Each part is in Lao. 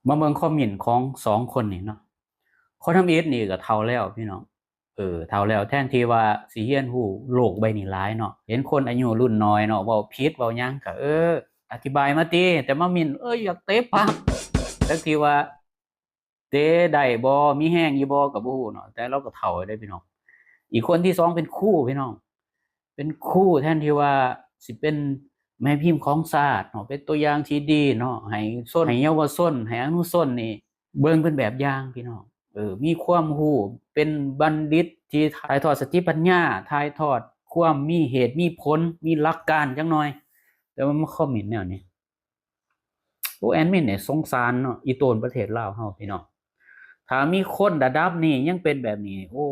ມາເບິ່ງຄອມເມັນຂອງສອງຄົນນີ້ເນາະ. ຄົນທຳອິດນີ້ກໍເຖົ້າແລ້ວພີ່ນ້ອງ, ເອີ ເຖົ້າແລ້ວ ແທນທີ່ວ່າຊິຮຽນຮູ້ໂລກໃບນີ້ຫຼາຍເນາະ, ເຫັນຄົນອາຍຸລຸ້ນນ້ອຍເນາະ ເວົ້າຜິດເວົ້າຫຍັງກໍ ເອີ ອະທິບາຍມາຕິ, ແຕ່ມາເມັນ ເອີ ຢາກເຕະປາກ ຈັກຊິວ່າ ເຕະໄດ້ບໍ່ ມີແຮງຢູ່ບໍ່ກໍບໍ່ຮູ້ເນາະ, ແຕ່ລາວກໍເຖົ້າແລ້ວເດ້ພີ່ນ້ອງ. ອີກຄົນທີສອງເປັນຄູພີ່ນ້ອງ, ເປັນຄູແທນທີ່ວ່າຊິເປັນແມ່ພິມຂອງຊາດເນາະ, ເປັນຕົວຢ່າງທີ່ດີເນາະ ໃຫ້ຊົນ ໃຫ້ເຍົາວະຊົນ ໃຫ້ອະນຸຊົນນີ້ເບິ່ງເປັນແບບຢ່າງພີ່ນ້ອງ. ເອີ ມີຄວາມຮູ້ ເປັນບັນດິດທີ່ຖ່າຍທອດສະຕິປັນຍາ ຖ່າຍທອດຄວາມມີເຫດມີຜົນ ມີຫຼັກການຈັກໜ່ອຍ, ແຕ່ວ່າມາຄອມເມັນແນວນີ້ ໂອ້ ແອດມິນນີ້ສົງສານເນາະ ອີ່ຕົນປະເທດລາວເຮົາພີ່ນ້ອງ. ຖ້າມີຄົນລະດັບນີ້ຍັງເປັນແບບນີ້ ໂອ້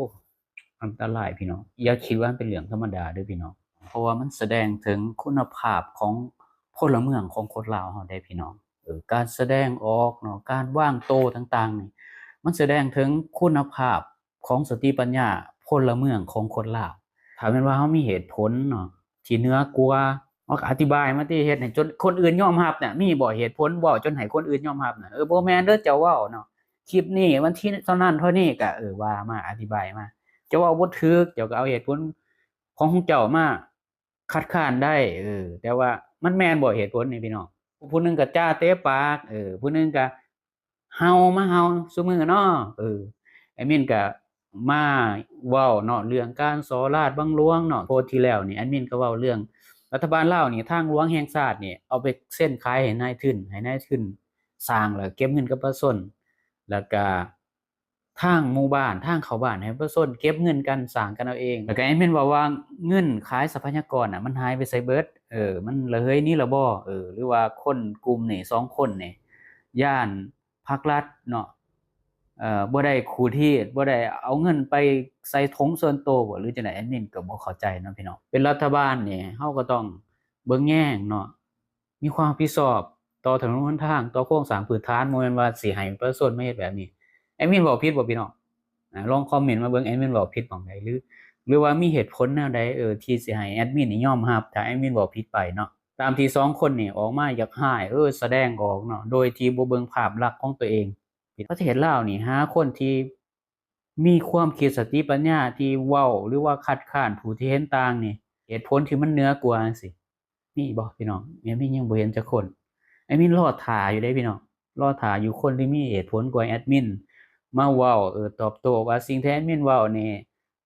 ອັນຕະລາຍພີ່ນ້ອງ, ຢ່າຄິດວ່າມັນເປັນເລື່ອງທຳມະດາເດີ້ພີ່ນ້ອງ, ເພາະວ່າມັນສະແດງເຖິງຄຸນນະພາບຂອງພົນລະເມືອງຂອງຄົນລາວເຮົາເດ້ພີ່ນ້ອງ. ເອີ ການສະແດງອອກເນາະ ການວາງໂຕຕ່າງໆນີ້ ມັນສະແດງເຖິງຄຸນນະພາບຂອງສະຕິປັນຍາພົນລະເມືອງຂອງຄົນລາວ. ຖ້າແມ່ນວ່າເຮົາມີເຫດຜົນເນາະ ທີ່ເໜືອກວ່າ ເຮົາກໍອະທິບາຍມາຕິ ເຮັດໃຫ້ຈົນຄົນອື່ນຍອມຮັບນະ. ມີບໍ່ເຫດຜົນເວົ້າຈົນໃຫ້ຄົນອື່ນຍອມຮັບນະ? ເອີ ບໍ່ແມ່ນເດີ້ ເຈົ້າເວົ້າເນາະ ຄລິບນີ້ວັນທີເທົ່ານັ້ນເທົ່ານີ້ ກະ ເອີ ວ່າມາ ອະທິບາຍມາ. ເຈົ້າເວົ້າບໍ່ຖືກ ເຈົ້າກໍເອົາເຫດຜົນຂອງ ຂອງເຈົ້າມາຄັດຄ້ານໄດ້ ເອີ ແຕ່ວ່າມັນແມ່ນບໍ່ເຫດຜົນນີ້ພີ່ນ້ອງ? ຜູ້ໜຶ່ງກໍຈ້າເຕະປາກ ເອີ ຜູ້ໜຶ່ງກໍ ເຮົາມາເຮົາຊຸມື້ເນາະ. ເອີ ແອດມິນກະມາເວົ້າເນາະ ເລື່ອງການສໍ້ລາດບັງຫຼວງເນາະ. ໂພສທີ່ແລ້ວນີ້ ແອດມິນກະເວົ້າເລື່ອງລັດຖະບານລາວນີ້ ທາງຫຼວງແຫ່ງຊາດນີ້ ເອົາໄປເຊັນຂາຍໃຫ້ນາຍທຶນ ໃຫ້ນາຍທຶນສ້າງ ແລ້ວເກັບເງິນກັບປະຊາຊົນ ແລ້ວກະທາງໝູ່ບ້ານ ທາງເຂົ້າບ້ານໃຫ້ປະຊາຊົນເກັບເງິນກັນ ສ້າງກັນເອົາເອງ. ແລ້ວກະແອດມິນເວົ້າວ່າ ເງິນຂາຍຊັບພະຍາກອນນະ ມັນຫາຍໄປໃສເບິດ? ເອີ ມັນລະເຫີຍໜີລະບໍ? ເອີ ຫຼືວ່າຄົນກຸ່ມນີ້ ສອງຄົນນີ້ ຢ້ານ ພັກລັດເນາະ ເອີ ບໍ່ໄດ້ຂູດຮີດ ບໍ່ໄດ້ເອົາເງິນໄປໃສ່ຖົງສ່ວນໂຕບໍ ຫຼືຈັ່ງໃດ? ແອດມິນກໍບໍ່ເຂົ້າໃຈເນາະພີ່ນ້ອງ. ເປັນລັດຖະບານນີ້ ເຮົາກໍຕ້ອງເບິ່ງແຍງເນາະ ມີຄວາມຮັບຜິດຊອບຕໍ່ຖະໜົນຫົນທາງ ຕໍ່ໂຄງສ້າງພື້ນຖານ, ບໍ່ແມ່ນວ່າຊິໃຫ້ປະຊາຊົນມາເຮັດແບບນີ້. ແອດມິນເວົ້າຜິດບໍ່ພີ່ນ້ອງ? ອາ ລອງຄອມເມັນມາເບິ່ງ ແອດມິນເວົ້າຜິດໝ່ອງໃດ ຫຼື ຫຼືວ່າມີເຫດຜົນແນວໃດ ເອີ ທີ່ຊິໃຫ້ແອດມິນນີ້ຍອມຮັບ ຖ້າແອດມິນເວົ້າຜິດໄປເນາະ. ຕາມທີ່ສອງຄົນນີ້ອອກມາຢາກຮ້າຍ ເອີ ສະແດງອອກເນາະ ໂດຍທີ່ບໍ່ເບິ່ງພາບລັກຂອງຕົວເອງ. ປະເທດລາວນີ້ຫາຄົນທີ່ມີຄວາມຄິດສະຕິປັນຍາທີ່ເວົ້າ ຫຼືວ່າຄັດຄ້ານຜູ້ທີ່ເຫັນຕ່າງນີ້ ເຫດຜົນທີ່ມັນເໜືອກວ່າຈັ່ງຊີ້ ມີບໍ່ພີ່ນ້ອງ? ແອດມິນຍັງບໍ່ເຫັນຈັກຄົນ. ແອດມິນລໍຖ້າຢູ່ເດ້ພີ່ນ້ອງ, ລໍຖ້າຢູ່ຄົນທີ່ມີເຫດຜົນກວ່າແອດມິນມາເວົ້າ ເອີ ຕອບໂຕ້ວ່າສິ່ງທີ່ແອດມິນເວົ້ານີ້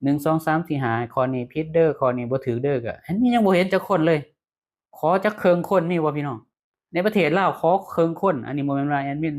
ໜຶ່ງ ສອງ ສາມ ສີ່ ຫ້າ ຂໍ້ນີ້ຜິດເດີ້ ຂໍ້ນີ້ບໍ່ຖືກເດີ້. ກໍແອດມິນຍັງບໍ່ເຫັນຈັກຄົນເລີຍ. ຂໍຈັກເຄິ່ງຄົນ ມີບໍ່ພີ່ນ້ອງ? ໃນປະເທດລາວຂໍເຄິ່ງຄົນ. ອັນນີ້ບໍ່ແມ່ນວ່າແອດມິນ